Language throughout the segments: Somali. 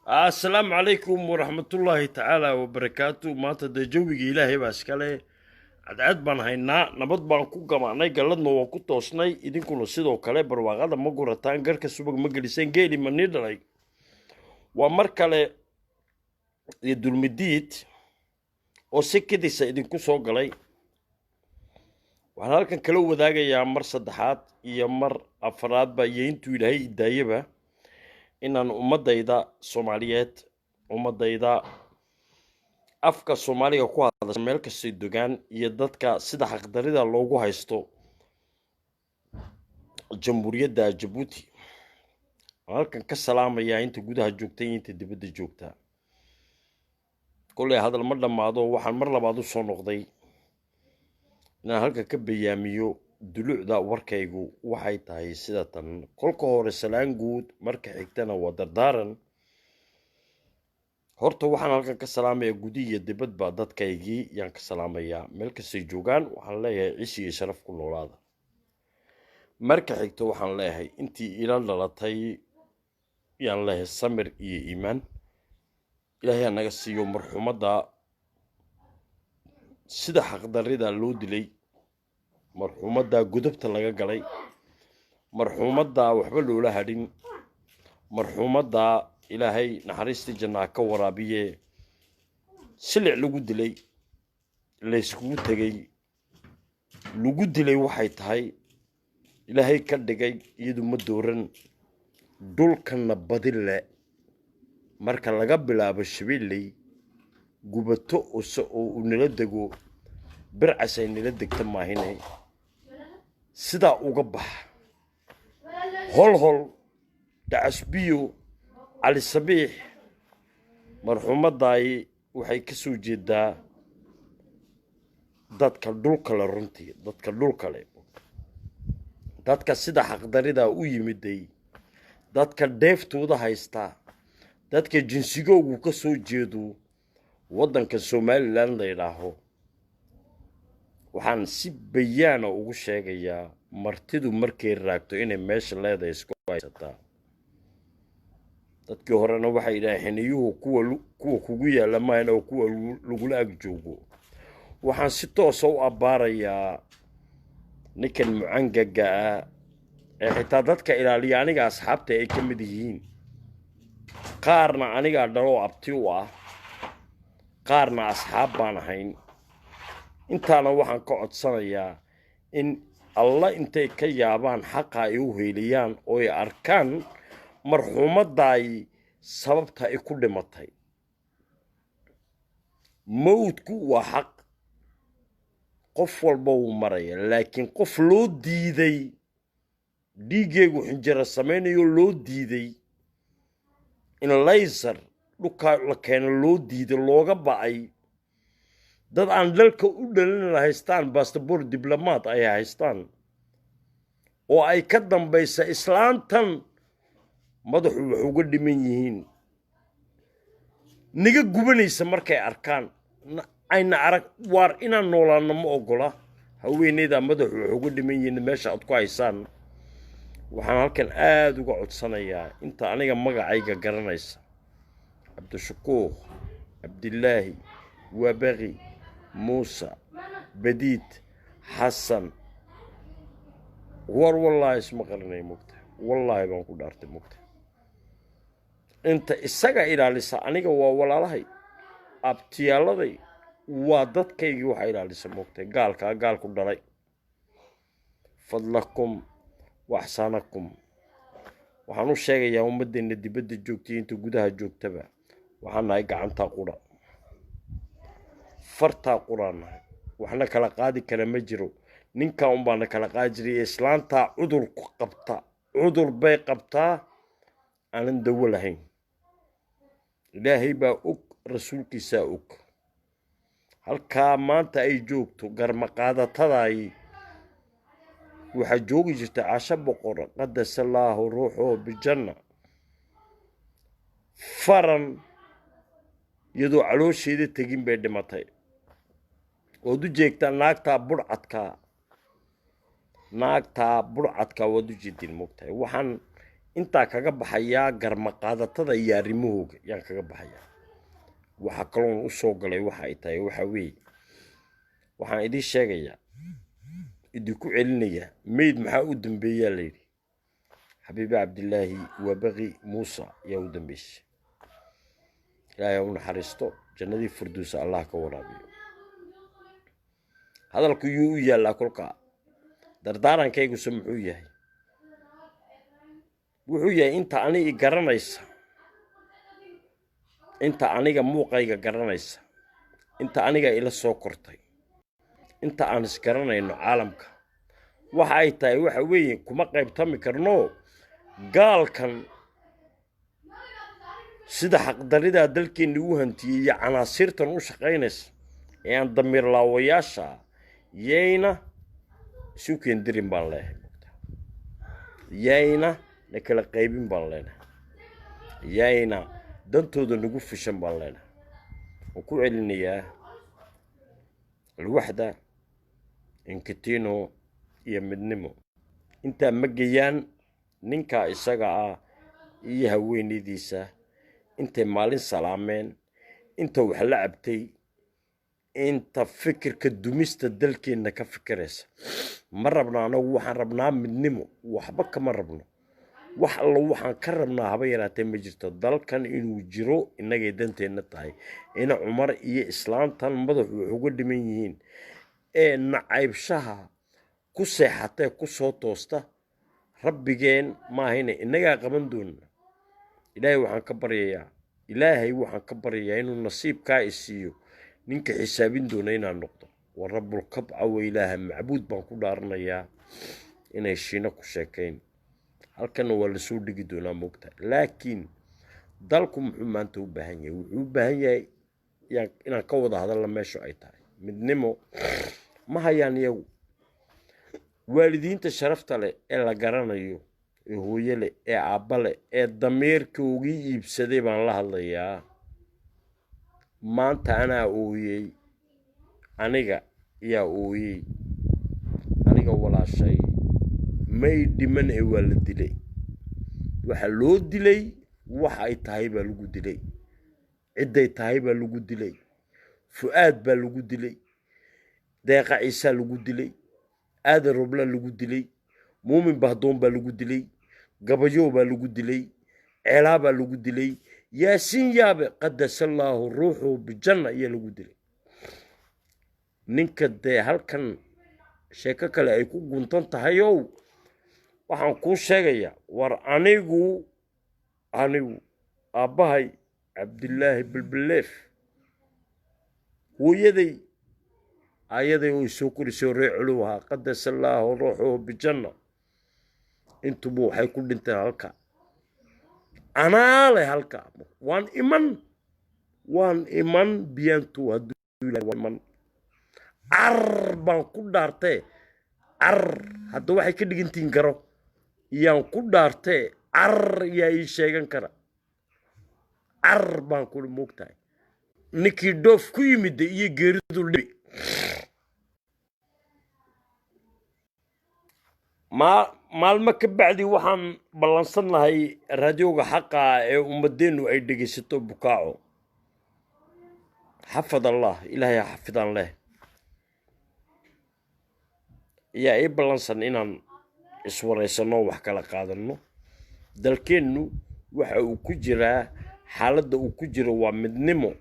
Asalaamu calaykum waraxmatullaahi tacaala wabarakaatu. Maanta dee jawiga Ilaahay baa iskale, cadcad baan haynaa, nabad baan ku gamaanay, galladna waan ku toosnay. Idinkuna sidoo kale barwaaqada ma gurataan, garka subag ma geliseen, geeli ma nii dhalay? Waa mar kale iyo Dulmidiid oo si kadisa idinku soo galay. Waxaan halkan kala wadaagayaa mar saddexaad iyo mar afraadba iyo intuu Ilaahay idaayaba inaan ummadayda Soomaaliyeed, ummadayda afka Soomaaliga ku hadasha meel kastay dogaan, iyo dadka sida xaqdarida loogu haysto Jamhuuriyadda Jabuuti, waan halkan ka salaamayaa inta gudaha joogta iyo inta dibadda joogta. Kolley hadal ma dhammaado. Waxaan mar labaad u soo noqday inaan halkan ka bayaamiyo. Dulucda warkaygu waxay tahay sida tan: kolka hore salaan guud, marka xigtana waa dardaaran. Horta waxaan halkan ka salaamayaa gudi iyo dibadba dadkaygii yaan ka salaamayaa meel kastay joogaan. Waxaan leeyahay cisi iyo sharaf ku noolaada. Marka xigto waxaan leeyahay intii ila dhalatay yaan leeyahay samir iyo iimaan Ilaahay ha naga siiyo marxuumadda sida xaqdarrida loo dilay, marxuumadda godobta laga galay, marxuumadda waxba loola hadhin, marxuumadda Ilaahay naxariistii jannaha ka waraabiye silic lagu dilay, layskugu tegey, lagu dilay. Waxay tahay Ilaahay ka dhigay, iyadu ma dooran. Dhulkanna badile marka laga bilaabo Shabeelley gubato use oo uu nala dego, Bircas ay nala degta maahine, sidaa uga bax Holhol, Dacasbiyo, Cali Sabiix. Marxuumaddaay waxay ka soo jeedaa dadka dhulkale, runtii dadka dhulkale, dadka sida xaqdarida u yimiday, dadka dheeftooda haysta, dadka jinsigoogu ka soo jeedo waddanka Somaliland la yidhaaho. Waxaan si bayaana ugu sheegayaa martidu markay raagto inay meesha leedahay isku haysataa. Dadkii horena waxay yidhaaheen xiniyuhu kuwa kugu yaalla maahan oo kuwa lagula ag joogo. Waxaan si toosa u abbaarayaa ninkan mucangaga ah ee xitaa dadka ilaaliya aniga asxaabta ay ka mid yihiin, qaarna anigaa dhaloo abti u ah, qaarna asxaab baan ahayn. Intaana waxaan ka codsanayaa in Alla intay ka yaabaan xaqa ay u heeliyaan oo ay arkaan marxuumaddaay sababta ay ku dhimatay. Mawdku waa xaq, qof walba wuu maraya, laakiin qof loo diiday dhiiggeegu xinjiro samaynayo, loo diiday in laysar dhulkaa la keeno, loo diiday, looga ba'ay, dad aan dalka u dhalin haystaan bastaboor diblomaat ay haystaan oo ay ka dambaysa islaantan madaxu wax uga dhiman yihiin, niga gubanaysa markay arkaan ayna arag waar inaan noolaanno ma oggola. Haweeneydaa madaxu wax uga dhiman yihiin meesha aad ku haysaan. Waxaan halkan aada uga codsanayaa inta aniga magacayga garanaysa: Cabdishakuur Cabdilaahi Waabaqi Muuse Badiid Xasan. War wallaahi isma qarinay mogta, wallaahi baan ku dhaartay mogta. Inta isaga ilaalisa aniga waa walaalahay, abtiyaaladay, waa dadkaygii. Waxaa ilaalisa mogtay gaalkaa gaalku dhalay. Fadlakum waxsanakum. Waxaan u sheegayaa ummaddeena dibadda joogtay, inta gudaha joogtaba, waxaan nahay gacantaa qura, fartaa quraan nahay, waxna kala qaadi kara ma jiro. Ninkaa unbaana kala qaadi jiray. Islaantaa cudur qabta, cudur bay qabtaa aanan dawo lahayn. Ilaahay baa og, Rasuulkiisaa og. Halkaa maanta ay joogto garmaqaadatadaay waxaa joogi jirta Casho Boqor, qadasallaahu ruuxoo bijanna, faran iyadoo caloosheeda tegin bay dhimatay. Waad u jeegtaa naagtaa budhcadkaa, naagtaa budhcadkaa waad u jeedin mogtahay. Waxaan Intaa kaga baxayaa garmaqaadatada iyo arrimahooga yaan kaga baxayaa. Waxaa kaloon u soo galay waxa ay tahay, waxa weeye, waxaan idiin sheegayaa, idinku celinayaa, meyd maxaa u dambeeyaa layidhi? Xabiibe Cabdilaahi Waabaqi Muuse ayaa u dambeysay. Ilaahay ha u naxariisto, jannadii Furduusa Allah ka waraabiyo. Hadalku yuu u yaallaa kolkaa? Dardaarankaygusa muxuu yahay? Wuxuu yahay, inta ani i garanaysa, inta aniga muuqayga garanaysa, inta aniga ila soo kortay, inta aan isgaranayno caalamka, waxa ay tahay waxa weeye, kuma qaybtami karno gaalkan sida xaqdaridaa dalkeenni u hantiyey iyo canaasiirtan u shaqaynaysa ee aan damiir laawayaasha. Yayna isu keendirin baan leeyahay, yayna na kala qaybin baan leenahay, yayna dantooda nagu fishan baan leenahay. Waan ku celinayaa, alwaxda inkitino iyo midnimo intaa ma geyaan. Ninkaa isaga ah iyo haweenaydiisa intay maalin salaameen, inta wax la cabtay, inta fikirka dumista dalkeenna ka fikiraysa, ma rabna. Anagu waxaan rabnaa midnimo, waxba kama rabno. Wax allo waxaan ka rabnaa haba yaraatee ma jirto. Dalkan inuu jiro innagay danteenna tahay. Ina Cumar iyo islaantan madaxu wax uga dhiman yihiin ee nacaybshaha ku seexatee ku soo toosta, rabbigeen maahayne, innagaa qaban doonna. Ilaahay waxaan ka baryayaa, Ilaahay waxaan ka baryayaa inuu nasiibkaa isiiyo ninka xisaabin doona inaan noqdo. Wa rabbulkabca wa ilaaha macbuud baan ku dhaaranayaa inay shiino ku sheekayn. Halkanna waa lasoo dhigi doonaa, moogta. Laakiin dalku muxuu maanta u baahan yahay? Wuxuu u baahan yahay inaan ka wada hadalna meeshu ay tahay. Midnimo ma hayaan iyagu. Waalidiinta sharafta leh ee la garanayo, ee hooye leh, ee aabba leh, ee damiirkoogii iibsaday baan la hadlayaa. Maanta anaa ooyey, aniga yaa ooyey. Aniga walaashay may dhiman ee waa la dilay. Waxa loo dilay, waxa ay tahay baa lagu dilay, cidday tahay baa lagu dilay. Fu'aad baa lagu dilay, Deeqa Ciisaa lagu dilay, Aadan Robla lagu dilay, Muumin Bahdoon baa lagu dilay, Gabayow baa lagu dilay, Ceelaa baa lagu dilay, Yaasiin Yaabe qadasallaahu ruuxuhu bijanna ayaa lagu dilay. Ninka dee halkan sheeko kale ay ku guntan tahayow, waxaan kuu sheegayaa, war anigu aabbahay Cabdilaahi Bilbileef, hooyaday ayaday oo soo korisay reer Culuw ahaa, qadasallaahu ruuxuhu bijanna, intuba waxay ku dhinteen halka. Anaa leh halka waan iman, waan iman biyaantu hadduu Ilaahay waan iman. Car baan ku dhaartee, car hadda waxay ka dhigantihiin garo iyaan ku dhaartee, car yaa ii sheegan kara? Car baan ku moogtahay ninkii dhoof ku yimid iyo geeridu dhibi. Maalmo ka bacdi waxaan ballansannahay raadiyowga xaqa ee ummadeennu ay dhegaysato, Bukaaco. Xafad Allah, Ilaahay ha xafidaan leh, ayaa ii ballansan inaan iswaraysanno, wax kala qaadanno. Dalkeennu waxa uu ku jiraa, xaaladda uu ku jiro waa midnimo.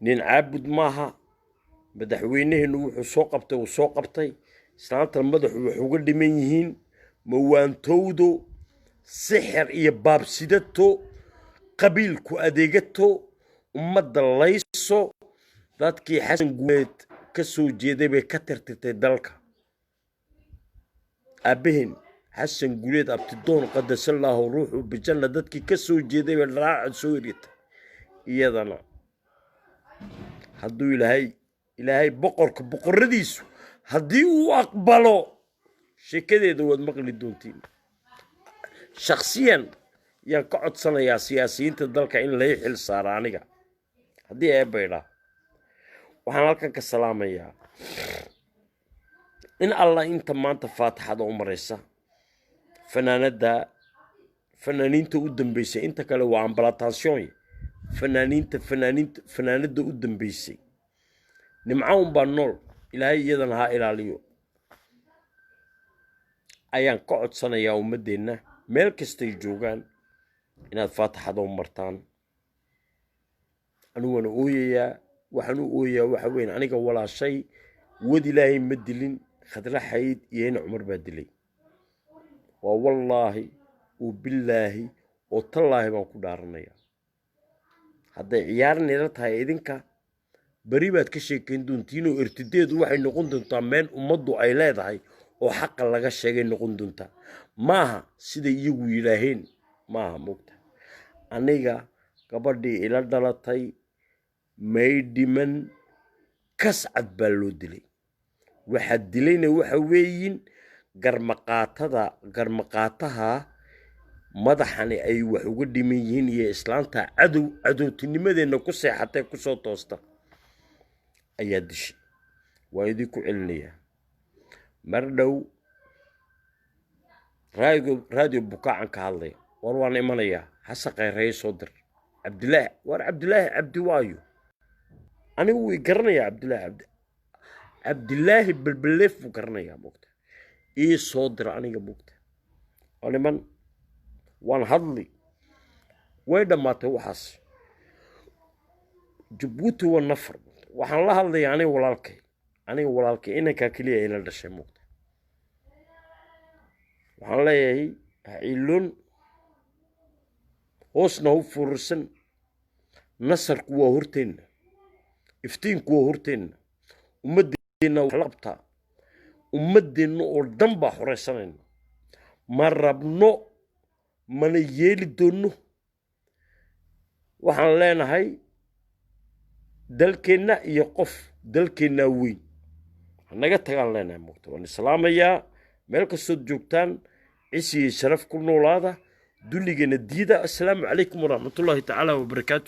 Nin caabud maaha. Madaxweyneheennu wuxuu soo qabtay, uu soo qabtay. Islaantan madaxu wax uga dhiman yihiin, mawaantowdo, sixir iyo baabsidato, qabiilku adeegato, ummadda layso. Dadkii Xasan Guuleed ka soo jeeday bay ka tirtirtay dalka. Aabbaheen Xasan Guuleed Abtidoon qadasallaahu ruuxu bijanna, dadkii ka soo jeeday bay dharaaca soo eryatay. Iyadana hadduu Ilaahay boqorka boqoradiisu haddii uu aqbalo, sheekadeeda waad maqli doontiin. Shakhsiyan yaan ka codsanayaa siyaasiyiinta dalka in lay xil saaro aniga haddii eebbaydhaa. Waxaan halkan ka salaamayaa in Allah inta maanta faatixada u maraysa fanaanadda Fanaaniinta u dambeysay, inta kale waa ambalatasion. Fanaaniinta, fanaaniinta, fanaanada u dambeysay Nimco unbaa nool. Ilaahay iyadana ha ilaaliyo. Ayaan ka codsanayaa ummaddeenna meel kastay joogaan inaad faataxada u martaan. Aniguna ooyayaa. Waxaan u ooyayaa waxa weyn, aniga walaashay wad Ilaahay ma dilin. Khadra Xayd iyo ina Cumar baa dilay. Waa wallaahi oo billaahi oo tallaahi baan ku dhaaranayaa. Hadday ciyaar nila tahay idinka, beri baad ka sheekayn doontiinoo ertideedu waxay noqon doontaa meel ummaddu ay leedahay oo xaqa laga sheegay noqon doontaa. Maaha siday iyagu yidhaaheen, maaha mogta. Aniga gabadhii ila dhalatay may dhiman, kascad baa loo dilay. Waxaa dilayna waxa weeyin garmaqaatada, garmaqaataha madaxani ay wax uga dhiman yihiin iyo islaanta cadow cadowtinimadeenna ku seexatee kusoo toosta ayaa dishay. Waa idinku celinayaa mar dhow Raadiyo Bukaacan ka hadlaya. War waan imanayaa. Xasan Khayreeye soo dir Cabdilaahi. War Cabdilaahi Cabdi waayo, anigu way garanayaa. Cabdilaahi Cabdi, Cabdilaahi Belbeleef buu garanayaa mogta. Ii soo dira aniga mogta. Waa niman waan hadli. Way dhammaatay waxaas. Jabuuti waa nafar. Waxaan la hadlayaa aniga walaalkay, aniga walaalkay inankaa keliya ila dhashay mogta. Waxaan leeyahay ha ciilon, hoosna hu furirsan. Nasarku waa horteenna, iftiinku waa horteenna. Ummaddeenna wax la qabtaa, ummaddeenna oo dhan baa xoraysanayna. Ma rabno, mana yeeli doonno. Waxaan leenahay dalkeenna iyo qof dalkeennaa weyn hanaga tagaan leenahay mugta. Waan islaamayaa meel kastood joogtaan. Cisi iyo sharaf ku noolaada, dulligana diida. Assalaamu calaykum waraxmatullaahi tacaala wabarakaatu.